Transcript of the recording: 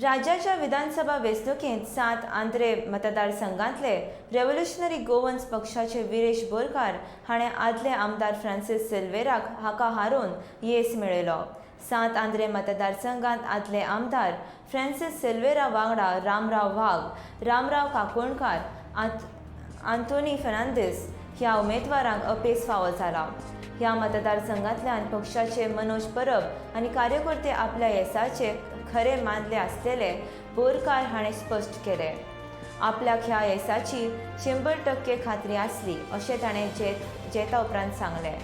राज्याच्या विधानसभा वेंचणुकेंत सांत आंद्रे मतदारसंघांतले रेव्होल्युशनरी गोवन्स पक्षाचे विरेश बोरकार हाणें आदले आमदार फ्रांसीस सिल्वेराक हाका हारोवन येस मेळयलो. सांत आंद्रे मतदारसंघांत आदले आमदार फ्रांसीस सिल्वेरा वांगडा रामराव वाघ, रामराव काकोणकार, आंतोनी फर्नांडीस ह्या उमेदवारांक अपेस फावो जाला. ह्या मतदारसंघांतल्यान पक्षाचे मनोज परब आनी कार्यकर्ते आपल्या येसाचे खरे मानले आसलेले बोरकार हाणें स्पश्ट केलें. आपल्याक ह्या येसाची 100% खात्री आसली, अशें ताणें जैता उपरांत सांगलें.